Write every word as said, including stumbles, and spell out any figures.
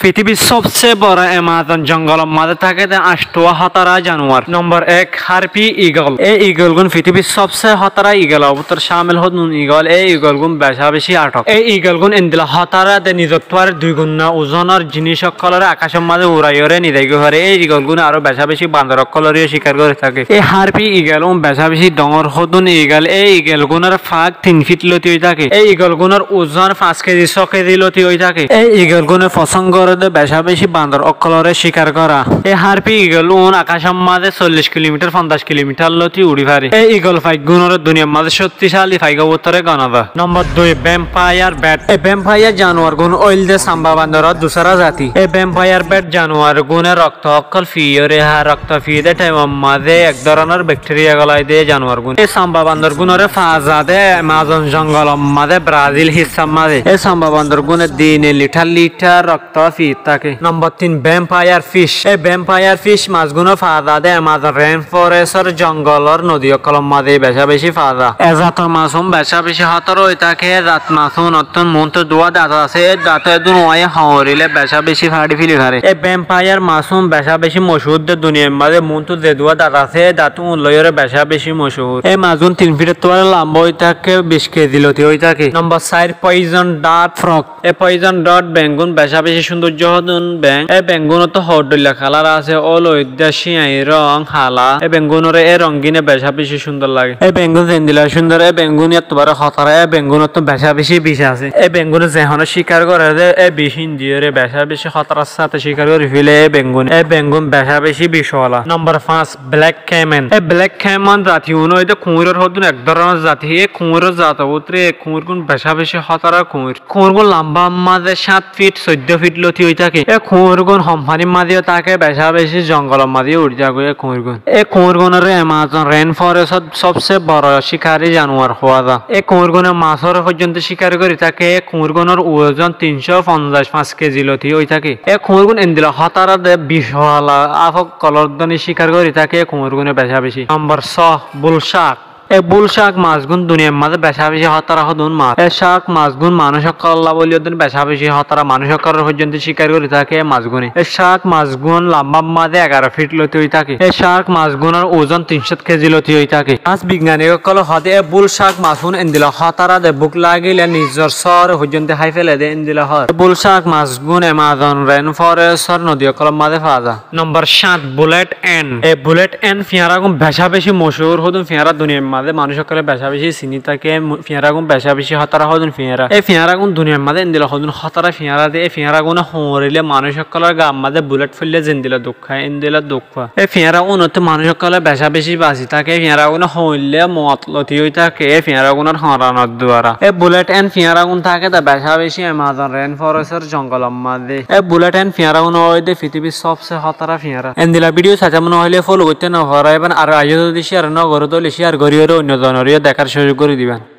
Fitibir sobse boro Amazon jongolor mazé táke de añctuá hótara januar. Nombor ek, Harpy Eagle. E eagle gún fitibir sobse hótara eagle or bútore cámil hodún eagle. E eagle gún becá becí athok. E eagle gún endila hótara de nizottuare dui gunna uzonor jinis ókkolore akácor mazé uraiyóre nizai goi fare. E eagle gún aró becá becí bandor ókkolore yó cikar gori táke. E Harpy Eagle un becá becí dóñr hodún eagle. E eagle gúnor fák tin fit lóti ói táke. E eagle gúnor uzon fañs kezi, só kezi lóti ói táke. E eagle gúne fosón goré de becá becí bandor ókkolore cikar gora. E Harpy Eagle un akácor mazé sollic kilomitar, fonzaic kilomitar lóti uri fare. E eagle faik gúnore duniyar mazé cókticáli faik or bútore gona za. Nombor dui, Vampire Bat. E vampire januar gún óilde samba bandoror dusára zati. E vampire bat januar gúne rokto ókkol fiyóre há, rokto fiyé de thaimor mazé ek dóronor bektheriya golai de januar gún. E samba bandor gúnore faa za de Amazon jongolor mazé, Brazil hissar mazé. E samba bandor gúne dine litar litar rokto fiyé táke. Nombor tin, Vampire Fish. E vampire fish mas gúne faa za de Amazon rainforest or jongolor nodi ókkolor mazé becá becí faa za. E zator mas un becá becí hótara ói táke. E zat mas unottún muúntu duwá dat asé. E dat edún uáñye hoóñrile becá becí fári feli fare. E vampire mas un becá becí mochúr de duniyar mazé. Muúntu ze duwá dat asé, e dat un loiyóre becá becí mochúr. E mas gún tin fitottú aró lamba ói táke, bic kezi lóti ói táke. Nombor sair, Poison Dart Frog. E poison dart beng gún becá becí cúndoijjo hodún beng. E beng gúnottú hoór dhoilla kalar asé, ól, hoóidda, cíañi rong, hala. E beng gúnore e rongíne becá becí cúndor lage. E beng gún zendila cúndor, e beng gún yáttu baré hótara. E beng gúnottú becá becí bic asé. E beng gúne ze honó cíkar goré de, e bic índiyóre becá becí hótarar sáte cíkar gorí fele e beng gúne. E beng gún becá becí bic wala. Nombor fañs, Black Caiman. E Black Caiman zati un óilde kuñiror hodún ek dóronor zati. E kuñiror zator bútore e kuñir gún becá becí hótara kuñir. Kuñir gún lamba mazé háñt fit, soiddó fit lóti ói táke. E kuñir gún hom fanir mazé yó táke, becá becí jongolor mazé yó uri táke e kuñir gún. E kuñir gúnore Amazon rainforest ot sobse boro cíkari januar hoó za. E kuñir gúne masóre foijjonto cíkari gorí táke. E kuñir gúnor uzon tin cót fonzaic fañs kezi lóti ói táke. E kuñir gún endila hótara de bic wala áfok kolor dóni cíkar gorí táke e kuñir gúne becá becí. Nombor só, Bull Shark. E bull shark mas gún duniyar mazé becá becí hótara hodún mas. E shark mas gún manúic ókkolor lá bóli hodún becá becí hótara, manúic ókkolor foijjonto cíkar gorí táke e mas gúne. E shark mas gún lamba mazé egaró fit lóti ói táke. E shark mas gúnor uzon tin cót kezi lóti ói táke. Mas bigyanik ókkole hoó de e bull shark mas gún endila hótara de búk lagile nizor sóore foijjonto hái fele de endila hoó. E bull shark mas gún Amazon rainforest or nodi ókkolor mazé faa za. Nombor háñt, bullet ant. E bullet ant fiñára gún becá becí mochúr hodún fiñára duniyar mazé, manúic ókkole becá becí siní táke. Mu-, fiñára gún becá becí hótara hodún fiñára. E fiñára gún duniyar mazé endila hodún hótara fiñára de. E fiñára gúne hoóñrile manúic ókkolor gaar mazé bullet foille zendila duk há, endila duk há. E fiñára gúnottú manúic ókkole becá becí basi táke. E fiñára gúne hoóñille moot lóti ói táke. E fiñára gúnor hoóñranor duara. E bullet ant fiñára gún táke de becá becí Amazon rainforest or jongolor mazé. E bullet ant fiñára gún óilde fitibir sobse hótara fiñára. Endila video saite mone hoile follow goitté no fora, eban ar aijjó zodi share no goró, tóile share gorí óre oinno zonoré yó dekár cúzuk gorí diban.